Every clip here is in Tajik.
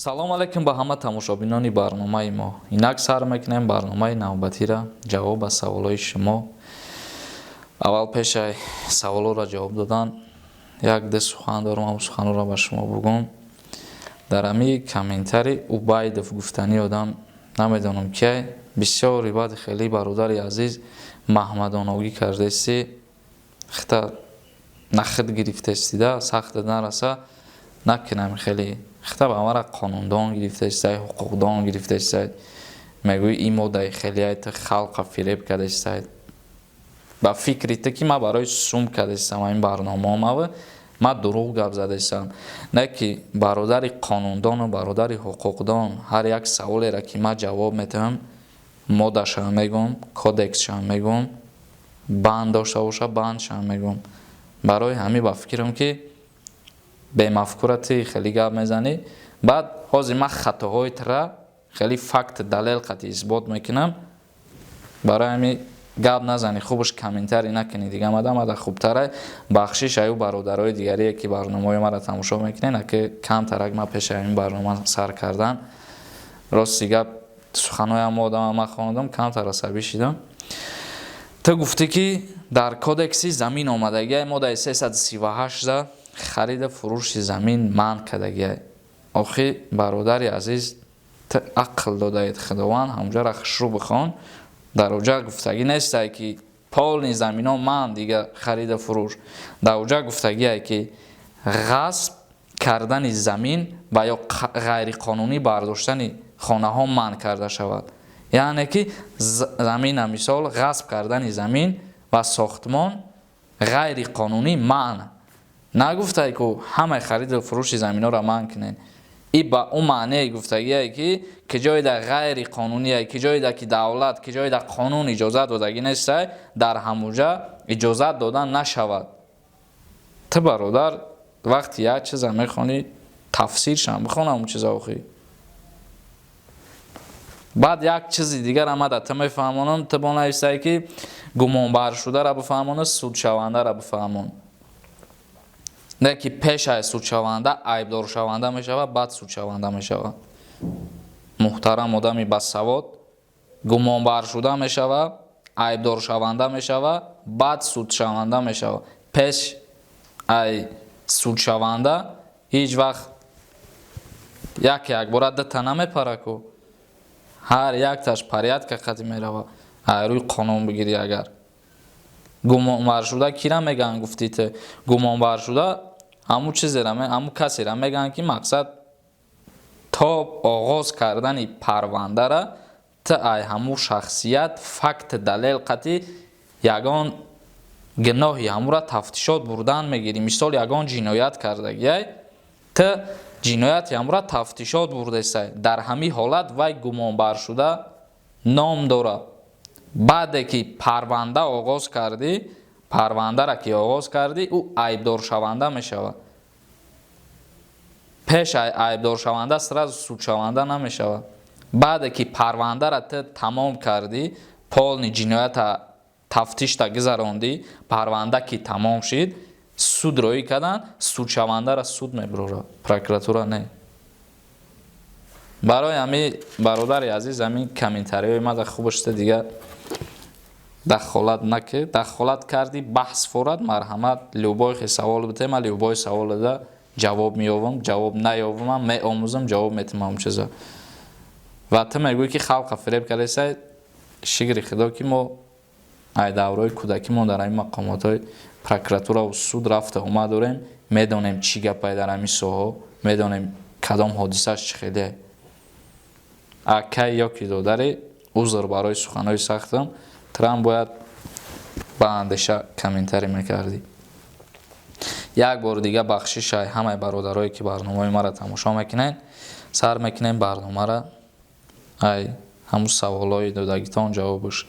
Салом алейкум ба ҳама тамошобинони барномаи мо. Инак сар мекунем барномаи навбатира, ҷавоб ба саволҳои шумо. Аввал пешаи саволҳоро ҷавоб додан як ду сухан дорам, ҳамн суханҳоро ба шумо бугум. Дар ҳамин комментари Убайдов гуфтани одам, намедонам киай, бисёри баъди хеле бародари азиз маҳмадоногӣ кардести, хита нахид гирифтестида, сахтат нараса, накунам хеле хита ба мара қонундон гирифтестай, ҳуқуқдон гирифтестай, мегӯӣ ин моддаи хеле ту халқа фиреб кардестай. Ба фикри ту ки ман барои сум кардестам ин барномаомава, ман дурӯғ гап задестам. Не ки бародари қонундону бародари ҳуқуқдон, ҳар як саволеро ки ман ҷавоб метавам, моддашам мегӯм, кодексшам мегӯм, банд дошта боша, бандшам мегӯм. Барои ҳамин ба фикрам ки бемафкура ти хеле гап мезанӣ. Баъд ҳозир ман хатоҳои тура хеле факт далел қатъи исбот мекунам. Барои ҳамин гап назанӣ, хубаш комментарий накунӣ, дига мада мада хубтара. Бахшиш аю бародарои дигарие ки барномаҳои маро тамошо мекунед, аки камтарак ман пеши ҳамин барнома сар кардан, рости гап, суханҳои ҳама одама ман хондам, камтар асабӣ шидам. Ту гуфтӣ ки дар кодекси замин омадагиай, моддаи 338-да хариду фурӯши замин манъ кардагиай. Охи, бародари азиз, ту ақл додаед Худованд, ҳамҷара хушрӯ бихон. Дар оҷа гуфтагӣ нестай ки полный замино ман дига хариду фурӯш. Дар оҷа гуфтагиай ки ғасб кардани замин ва ё ғайриқонунӣ бардоштани хонаҳо манъ карда шавад. Яъне ки замина, мисол, ғасб кардани замин ва сохтмон ғайриқонунӣ манъ. Нагуфтай ку ҳамаи хариду фурӯши заминҳоро манъ кунед. И ба ӯ маънее гуфтагие ки ки ҷоеда ғайриқонуние, ки ҷоеда ки давлат, ки ҷоеда қонун иҷозат додагӣ нестай, дар ҳамуҷа иҷозат дода нашавад. Ту, бародар, вақти як чиза мехонӣ, тафсиршам бихон ҳамун чиза. Охӣ, баъд як чизи дигар ама ту мефаҳмонам. Ту бо нависай ки гумонбаршударо бифаҳмону судшавандаро бифаҳмон. Не ки пеш аз судшаванда айбдоршаванда мешавад, баъд судшаванда мешавад. Муҳтарам одами басавод, гумонбаршуда мешавад, айбдоршаванда мешавад, баъд судшаванда мешавад. Пеш ай судшаванда ҳеҷ вақт як якбора дута намепара ку, ҳар якташ порядка қати мерава. Ай рӯи қонун бигирӣ, агар гумонбаршуда кира мегӯянд, гуфтӣ ту, гумонбаршуда ҳамун чизера, ҳамун касера мегӯянд ки мақсад то оғоз кардани парвандара ту ай ҳамун шахсият факт далел қатӣ ягон гуноҳи ҳамура тафтишот бурдан мегирӣ. Мисол, ягон ҷиноят кардагиай, ту ҷинояти ҳамура тафтишот бурдесай, дар ҳамин ҳолат вай гумонбаршуда ном дорад. Баъде ки парванда оғоз кардӣ, парвандара ки оғоз кардӣ, ӯ айбдоршаванда мешавад. Пеш айбдоршаванда сразу судшаванда намешавад. Баъде ки парвандара ту тамом кардӣ, полный ҷиноята тафтишта гузарондӣ, парванда ки тамом шид, суд роӣ кардан, судшавандара суд мебурорад, прокуратура не. Барои ҳамин, бародари азиз, ҳамин комментариҳои мада хубашта дига дахолат наки. Дахолат кардӣ, баҳс форад, марҳамат, любой хе савол бите, ман любой саволада ҷавоб меёвам, ҷавоб наёвамам, меомӯзам, ҷавоб метимам он чиза. Ва ту мегӯӣ ки халқа фиреб кардесай. Шикри Худо ки мо ай давраи кӯдакимон дар ҳамин мақомотҳои прокуратураву суд рафта омад дорем, медонем чӣ гапае дар ҳамин соҳо, медонем кадом ҳодисааш чӣ хеле. Акай ё ки додаре, узр барои суханҳои сахтам. Трам бояд ба андеша комментарий мекардӣ. Як бори дига бахшишай ҳамаи бародарое ки барномаи маро тамошо мекунед. Сар мекунем барномара ай ҳамун саволҳои додагитон ҷавобаш.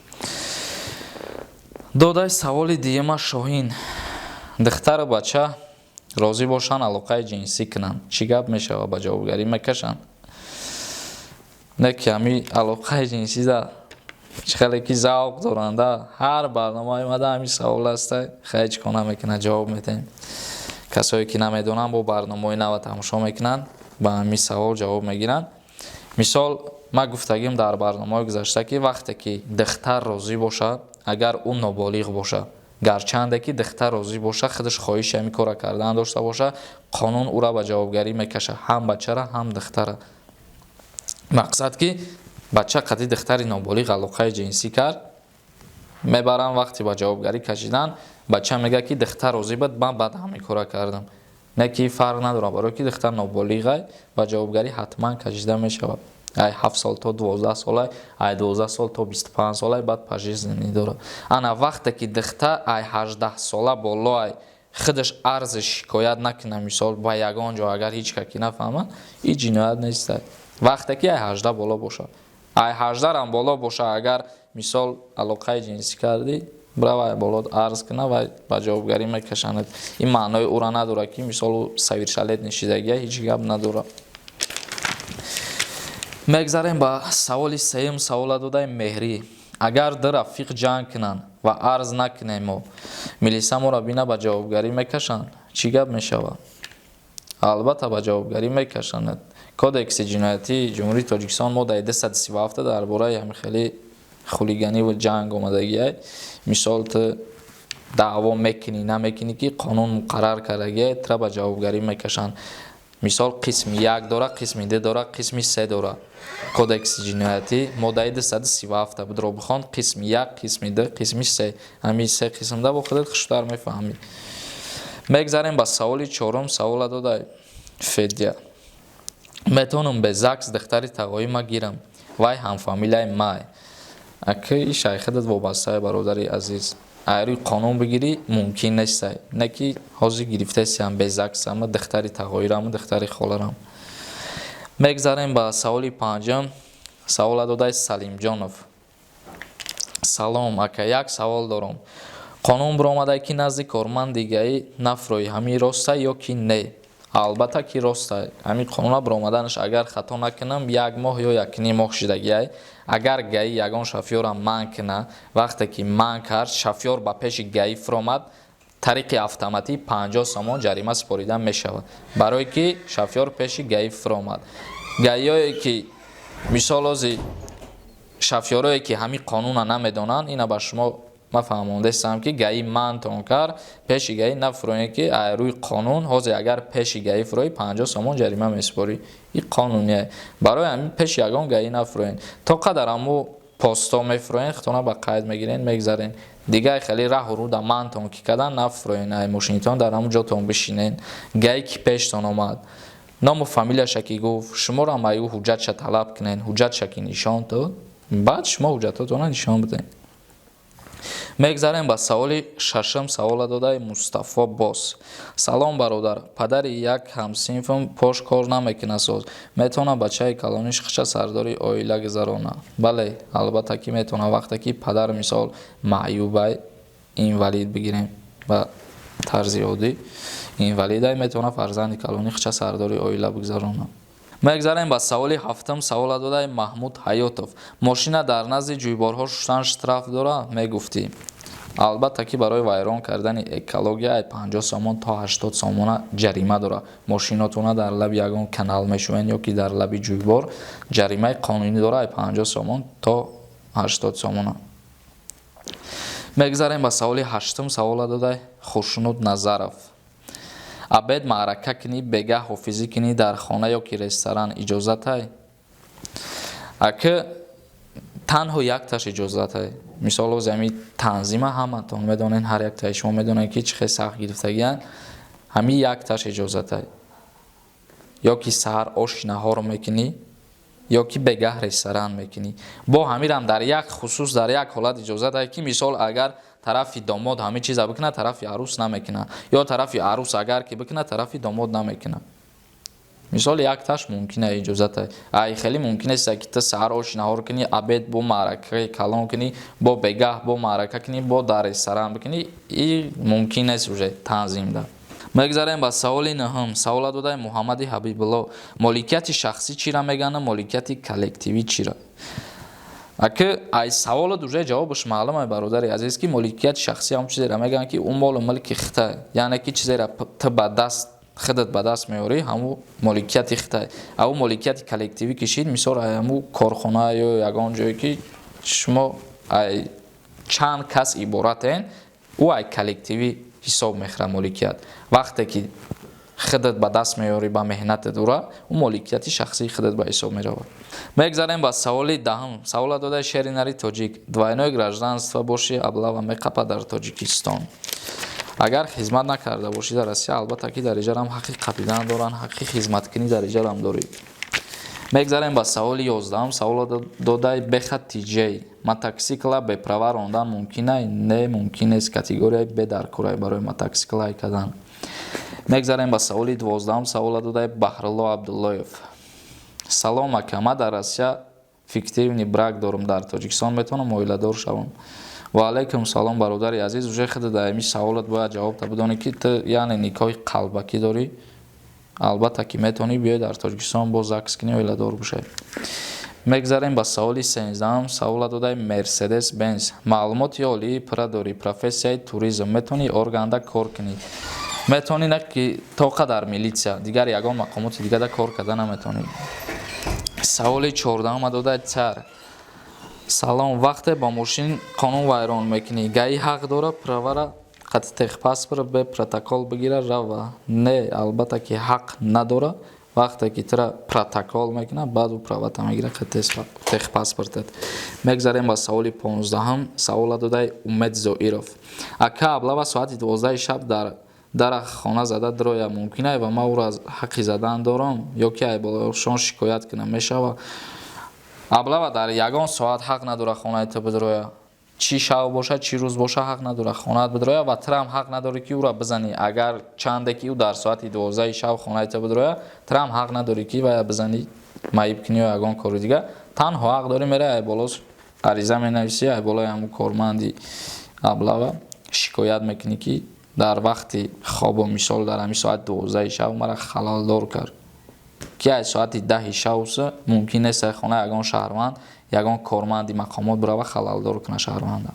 Додаи саволи дуюма Шоҳин: духтару бача розӣ бошанд, алоқаи ҷинсӣ кунанд, чӣ гап мешавад, ба ҷавобгарӣ мекашанд? Не ки ҳами алоқаи ҷинсида чӣ хеле ки завқ доранда, ҳар барнома омада ҳамин савол аста. Хай, чӣ кор намекунад, ҷавоб метаҳем. Касое ки намедонанд, бо барномаҳои нава тамошо мекунанд. Ба ҳамин савол ҷавоб мегиранд. Мисол, ман гуфтагим дар барномаҳои гузашта, ки вақте ки духтар розӣ бошад, агар ӯ ноболиғ бошад, гарчанде ки духтар розӣ бошад, худаш хоҳиши ҳамин корро кардан дошта бошад, қонун ӯро ба ҷавобгарӣ мекашад, ҳам бачара, ҳам духтара. Мақсад, ки бача қади духтари ноболиғ алоқаи ҷинсӣ кард, мебаранд. Вақте ба ҷавобгарӣ кашидан, бача мегӯяд, ки духтар розӣ буд, ман баъд ҳамин корро кардам. Не, ки фарқ надорад, барое ки духтар ноболиғай, ба ҷавобгарӣ ҳатман кашида мешавад. Ай 7 сол то 12 сола, ай 12 сол то 25 сола, баъд пожизненный дорад. Ана вақте ки духтар ай 18 сола боло, ай худаш арзи шикоят накунад, мисол, ба ягон ҷо, агар ҳеҷ ка ки нафаҳмад, ин ҷиноят нестай. Вақте ки ай 18 боло бошад, ай 18-рам боло боша, агар, мисол, алоқаи ҷинсӣ кардӣ, бирава боло арз куна ва ба ҷавобгарӣ мекашанд. Ин маънои ӯра надорад, ки, мисол, ӯ совершеннолетний шидагия, ҳеҷ гап надорад. Мегзарем ба саволи сеюм. Савола додаи Меҳрӣ: агар ду рафиқ ҷанг кунанд ва арз накунем, мо милиса моро бина, ба ҷавобгарӣ мекашанд, чӣ гап мешавад? Албатта, ба ҷавобгарӣ мекашанд. Кодекси ҷиноятии Ҷумҳурии Тоҷикистон, моддаи 237, дар бораи ҳамин хеле хулиганӣ ва ҷанг омадагиай. Мисол, ту даъво мекунӣ, намекунӣ, ки қонун муқаррар кардагиай, тура ба ҷавобгарӣ мекашанд. Мисол, қисми як дора, қисми ду дора, қисми се дора. Кодекси ҷиноятӣ, моддаи 237 будро бихон, қисми як, қисми ду, қисми се, ҳамин се қисмда бо худат хуштар мефаҳмӣ. Мегзарем ба саволи чорум. Савола додай Федя: метавонам бе ЗАГС духтари тағои ма гирам? Вай ҳамфамилияи май. Аки иш ай худат вобастае, бародари азиз. Ай рӯи қонун бигирӣ, мумкин нестай. Не ки ҳозир гирифтесиам бе ЗАГС ама духтари тағоирам, духтари холарам. Мегзарем ба саволи панҷум. Савола додаи Салимҷонов: салом, ака, як савол дорам. Қонун биромада, ки назди корманди ГАИ нафроӣ, ҳамин роста ё ки не? Албатта ки роста. Ҳамин қонуна биромаданаш, агар хато накунам, як моҳ ё якним моҳ шидагиай. Агар ГАИ ягон шофёрам манъ куна, вақте ки манъ кард, шофёр ба пеши ГАИ фуромад, тариқи автоматӣ 50 сомон ҷарима супорида мешавад, барое ки шофёр пеши ГАИ фуромад. ГАИое ки, мисол, ози шофёрое ки ҳамин қонуна намедонанд, ина ба шумо ман фаҳмондастам, ки ГАИ манътон кард, пеши ГАИ нафуроед, ки рӯи қонун ҳозир агар пеши ГАИ фуроӣ, 50 сомон ҷарима месупорӣ. Ин қонуние. Барои ҳамин пеши ягон ГАИ нафуроед. То қадар ҳаму посто мефуроед, худтона ба қайд мегирен, мегзарен. Дигар хеле раҳу руда манътон ки кардан, нафуроен ай мошинитон, дар ҳамун ҷотон бишинен. ГАИ ки пештон омад, ному фамилияша ки гуфт, шуморо ам ай ӯ ҳуҷҷатша талаб кунен. Ҳуҷҷатша ки нишон дод, баъд шумо ҳуҷҷатотонро нишон бидед. Мегзарем ба саволи шашум. Савола додаи Мустафо Бос: салом, бародар, падари як ҳамсинфам пош кор намекунад соз, метавонад бачаи калониш хича сардори оила гузарона? Бале, албатта ки метавонад. Вақте ки падар, мисол, маъюбай, инвалид бигирем, ба тарзи оддӣ инвалидай, метавонад фарзанди калони хича сардори оила бигзаронад. Мегзарем ба саволи ҳафтум. Савола додаи Маҳмуд Ҳаётов: мошина дар назди ҷӯйборҳо шуштан штраф дорад, мегуфтӣ? Албатта ки барои вайрон кардани экология ай 50 сомон то 80 сомона ҷарима дорад. Мошинотона дар лаби ягон канал мешӯянд ё ки дар лаби ҷӯйбор, ҷаримаи қонунӣ дорад, ай 50 сомон то 80 сомона. Мегзарем ба саволи ҳаштум. Савола додаи Хушнуд Назаров: обед маърака кунӣ, бегаҳ ҳофизӣ кунӣ, дар хона ё ки ресторан иҷозатай? Аки танҳо якташ иҷозатай. Мисол, ози ҳами танзима ҳаматон медонед, ҳар яктаи шумо медонед, ки чӣ хел сахт гирифтагиянд. Ҳами якташ иҷозатай: ё ки саҳар оши наҳор мекунӣ, ё ки бегаҳ ресторан мекунӣ. Бо ҳамирам дар як хусус, дар як ҳолат иҷозат, ки, мисол, агар тарафи домод ҳамин чиза бикунад, тарафи арӯс намекунад, ё тарафи арӯс агар ки бикунад, тарафи домод намекунад. Мисол, якташ мумкина иҷозата. Ай хеле мумкин нест, ки ту саҳар оши наҳор кунӣ, обед бо маъракаи калон кунӣ, бо бегаҳ бо маърака кунӣ, бо дар ресторан бикунӣ. И мумкин нест уже танзимда. Мегзарем ба саволи нӯҳум. Савола додаи Муҳаммади Ҳабибулло: моликияти шахсӣ чира мегӯянд, моликияти коллективӣ чира? Аки ай саволат уже ҷавобаш маълум, бародари азиз, ки моликияти шахсӣ ҳам чизеро мегӯянд, ки ӯ молу мулки хита, яъне ки чизеро ту ба даст худат ба даст меорӣ, ҳамун моликияти худай. Ав моликияти коллективӣ кишид, мисол, ҳамун корхона ё ягон ҷое, ки шумо ай чанд кас иборатен, ӯ ай коллективӣ ҳисоб мехӯрад моликият. Вақте ки худат ба даст меорӣ ба меҳнатат ура, ӯ моликияти шахсии худат ба ҳисоб меравад. Мегзарем ба саволи 10-ум. Савола додаи Шери Нари Тоҷик: двойное гражданство бошӣ, облава меқапад дар Тоҷикистон? Агар хизмат накарда бошӣ дар Россия, албатта ки дар иҷарам ҳаққи қапидан доранд, ҳаққи хизматкунӣ дар иҷарам дорӣ. Мегзарем ба саволи 11-ум. Савола додаи Беха Тиҷей: мотосикла бе права рондан мумкин? Не, мумкин нест. Категорияи Б дар корай барои мотосикл ҳай кардан. Мегзарем ба саволи 12-ум. Савола додаи Баҳрулло Абдуллоев: Салом, ака, ман дар Россия фиктивный брак дорам, дар Тоҷикистон метавонам оиладор шавам? Ва алайкум салом, бародари азиз. Уже худ дар ҳамин саволат бояд ҷавобта бидонӣ, ки ту, яъне, никоҳи қалбакӣ дорӣ. Албатта ки метавонӣ биёй дар Тоҷикистон, боз ЗАГС кунӣ, оиладор бошай. Мегзарем ба саволи 13-ум. Савола додаи Мерседес Бенз: маълумоти олии пурра дорӣ, профессияи туризм, метавонӣ органда кор кунӣ? Метавонӣ, на ки то қадар милитсия, дигар ягон мақомоти дигада кор карда наметавонӣ. Саволи 14-ума додаи Цар: Салом, вақте ба мошин қонун вайрон мекунӣ, ГАИ ҳақ дорад правара қати техпаспорт бе протокол бигира рава? Не, албатта ки ҳақ надорад. Вақте ки тура протокол мекунад, баъд ӯ правата мегирад қати техпаспортат. Мегзарем ба саволи 15-ум. Савола додаи Умед Зоиров: Ака, облава соати 12-и шаб дар дара хона зада дроя мумкин ва ман ӯро ҳаққи задан дорам ё ки айболашон шикоят кунам мешавад? Облава дар ягон соат ҳақ надорад хонаи ту бидроя. Чӣ шаб бошад, чӣ рӯз бошад, ҳақ надорад хонаат бидроя ва турам ҳақ надорӣ, ки ӯро бизанӣ. Агар чанде ки ӯ дар соати 12-и шаб хонаи ту бидроя, турам ҳақ надорӣ, ки вая бизанӣ, маиб кунӣ ё ягон кори дигар. Танҳо ҳақ дорӣ, мераи, айболос ариза менависӣ, айболои ҳамун корманди облава шикоят мекунӣ, ки дар вақти хобу, мисол, дар ҳамин соати 12-и шаб мара халалдор кард, ки аз соати 10-и шабса мумкин нест хона ягон шаҳрванд, ягон корманди мақомот бирава, халалдор кунад шаҳрванда.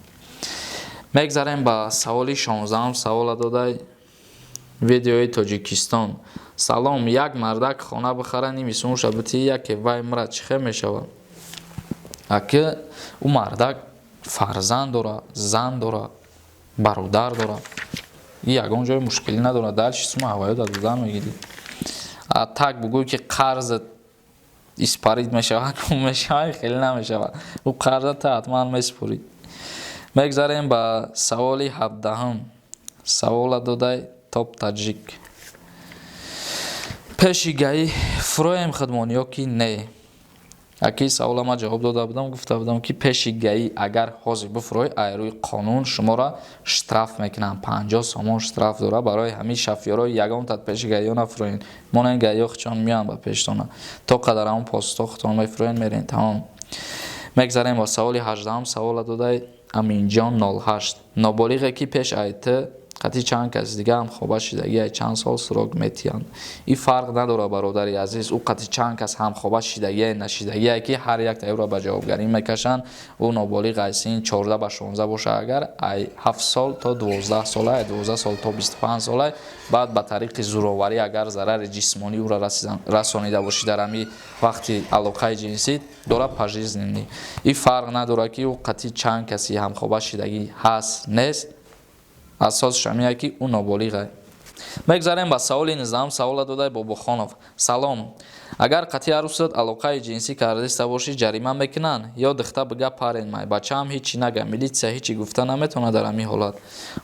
Мегзарем ба саволи 16-ум. Савола додай Видеои Тоҷикистон: Салом, як мардак хона бихара, ними сумуша битӣ, яке вай мра, чӣ хел мешавад? Аки ӯ мардак фарзанд дора, зан дора, бародар дора, и ягон ҷои мушкилӣ надорад. Дальше сума ҳавоёда додан мегирӣ. А так бугӯй, ки қарзат испарить мешавад, гум мешавад, хеле намешавад. Ӯ қарза та ҳатман месупорӣ. Мегзарем ба саволи 17-ум. Савола додай Топ Таҷик: Пеши ГАИ фуроем худмон ё ки не? Аки, савола ман ҷавоб дода будам, гуфта будам, ки пеши ГАИ агар ҳозир бифурӯй, ай рӯи қонун шуморо штраф мекунанд, 50 сомон штраф дора. Барои ҳамин шофёрои ягонтат пеши ГАИ нафурӯен. Монен, ГАИ хучон меянд ба пештона, то қадар ҳамон постҳо худтон мефурӯен, мерен, тамом. Мегзарем ба саволи 18-ум. Савола додаи Аминҷон 08: Ноболиғе, ки пеш ай ту қатъи чанд каси дига ҳамхоба шидагӣ, ай чанд сол срок метиҳанд? Ин фарқ надорад, бародари азиз, ӯ қатъи чанд кас ҳамхоба шидагие, нашидагие, ки ҳар як ӯро ба ҷавобгарӣ мекашанд. Ӯ ноболиғ ай синни 14 ба 16 боша агар, ай 7 сол то 12 сола, ай 12 сол то 25 сола. Баъд ба тариқи зӯроварӣ агар зарари ҷисмонӣ ӯро расонида бошӣ дар ҳамин вақти алоқаи ҷинсӣ, дора пожизненный. Ин фарқ надорад, ки ӯ қатъи чанд каси ҳамхоба шидагӣ ҳаст, нест. Асосш ҳамин, ки ӯ ноболиғ. Мегзарем ба саволи 19-ум. Савола додаи Бобохонов: Салом, агар қатъи арӯсат алоқаи ҷинсӣ кардаиста бошӣ, ҷарима мекунанд? Ё духта бига парень май, бачаам ҳечи нага, милитсия ҳечи гуфта наметавонад дар ҳамин ҳолат?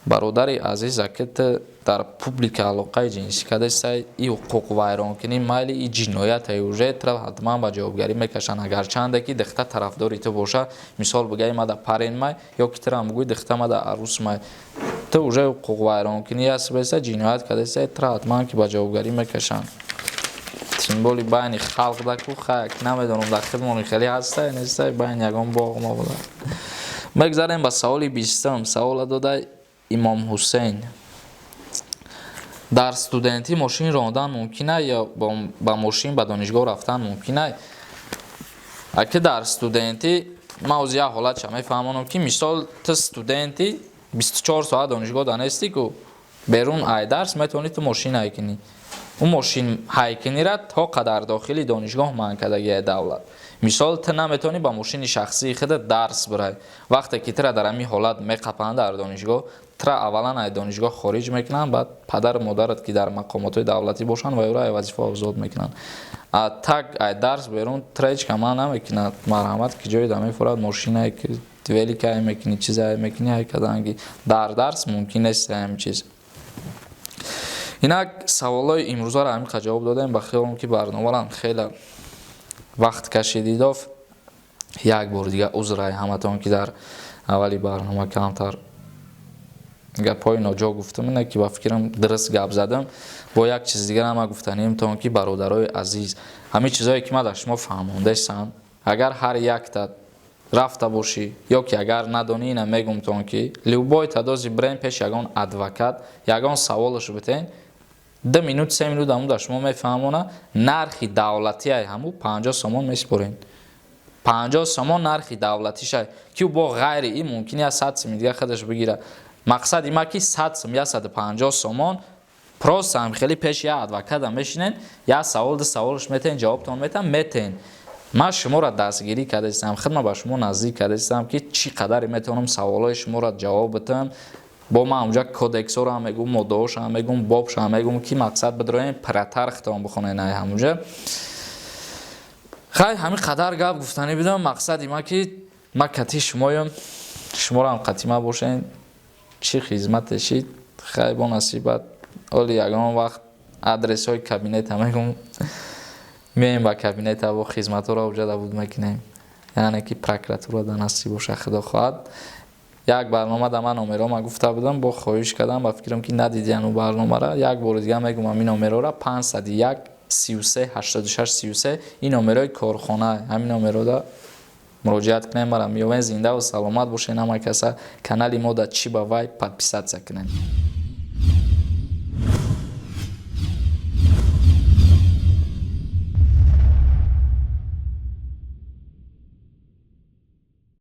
Бародари азиз, аки ту дар публика алоқаи ҷинсӣ кардаистай, и ҳуқуқвайронкунӣ, майли, и ҷинояте, уже тура ҳатман ба ҷавобгарӣ мекашанд. Агарчанде ки духта тарафдори ту боша, мисол, бигаи мада парень май, ё ки турам бугӯи духта мада арӯс май, ту уже ҳуқуқвайронкунӣ ҳаст беста, ҷиноят кардаистай, тура ҳатман ки ба ҷавобгарӣ мекашанд. Тем более байни халқ даку хак намедонам, дар хидмони хеле ҳастай, нестай, байни ягон боғ мо буда. Мегзарем ба саволи 20-ум. Савола додай Имом Ҳусейн: Дар студентӣ мошин рондан мумкин ё ба мошин ба донишгоҳ рафтан мумкин? Аки дар студентӣ ман ози як ҳолатша мефаҳмонам, ки мисол, ту студентӣ, 24 соат донишгоҳ да нестӣ ку, берун ай дарс метавонӣ ту мошин ай кунӣ. Ӯ мошин ҳайкунира то қадар дохили донишгоҳ манъ кардагиай давлат. Мисол, ту наметавонӣ ба мошини шахсии худат дарс бирай. Вақте ки тура дар ҳамин ҳолат меқапанд дар донишгоҳ, тура аввалан аз донишгоҳ хориҷ мекунанд, баъд падару модарат, ки дар мақомотҳои давлатӣ бошанд, ва ӯро аз вазифа озод мекунанд. А так ай дарс берун тура ҳеҷ ка манъ намекунад. Марҳамат, ки ҷое да мефурад, мошинае ки великае мекунӣ, чизае мекунӣ, ай каданги дар дарс мумкин нест ҳамин чиз. Инак, саволҳои имрӯзаро ҳамин қадр ҷавоб додем. Ба хиёлам, ки барномарам хеле вақт кашидидоф. Як бори дига узр ай ҳаматон, ки дар аввали барнома камтар гапҳои ноҷо гуфтам, ине ки ба фикрам дуруст гап задам. Бо як чиз дигар ҳама гуфтаниимтон, ки, бародарои азиз, ҳамин чизое ки ман дар шумо фаҳмондесам, агар ҳар якта рафта бошӣ ё ки агар надонӣ, ина мегумтон, ки любой тадози бирен пеш ягон адвокат, ягон саволаш битен, 2 минут, 3 минут ҳамун дар шумо мефаҳмона. Нархи давлатиай ҳаму 50 сомон месупорен, 50 сомон нархи давлатишай, ки бо ғайри ин мумкин я 100 сими дига худаш бигира. Мақсади ма ки 100 сум, 150 сомон просто ҳам хеле пеш я адвоката мешинен, як савол, ду саволаш метен, ҷавобтон метан, метен. Ман шуморо дастгирӣ кардастам, хидма ба шумо наздик кардастам, ки чӣ қадаре метавонам саволҳои шуморо ҷавоб битам. Бо ман онҷа кодексҳоро ҳам мегӯм, моддаҳошо ҳам мегӯм, бобшо ҳам мегӯм, ки мақсад бидроем пиратар хитон бихонен ай ҳамунҷа. Хай, ҳамин қадар гап гуфтанӣ будам. Мақсади ма ки ма кати шумоём, шуморо ҳам қати ма бошен, чӣ хизмате шид, хай, бо насибат. Оли ягон вақт адресҳои кабинета мегӯм, меоем ба кабинета, бо хизматҳоро оҷа дабуд мекунем, яъне ки прокуратура да насиб боша, худо хоҳад. Як барнома да ман номерома гуфта будам, бо хоҳиш кардам, ба фикрам, ки надидиан ӯ барномара. Як бори дига мегӯм ҳамин номерора: 501 33 86 33. Ин номерои корхона, ҳамин номерода муроҷиат кунем, мара меёвен. Зиндаву саломат бошед ҳама каса. Канали мо да чӣ ба вай подписаться кунем.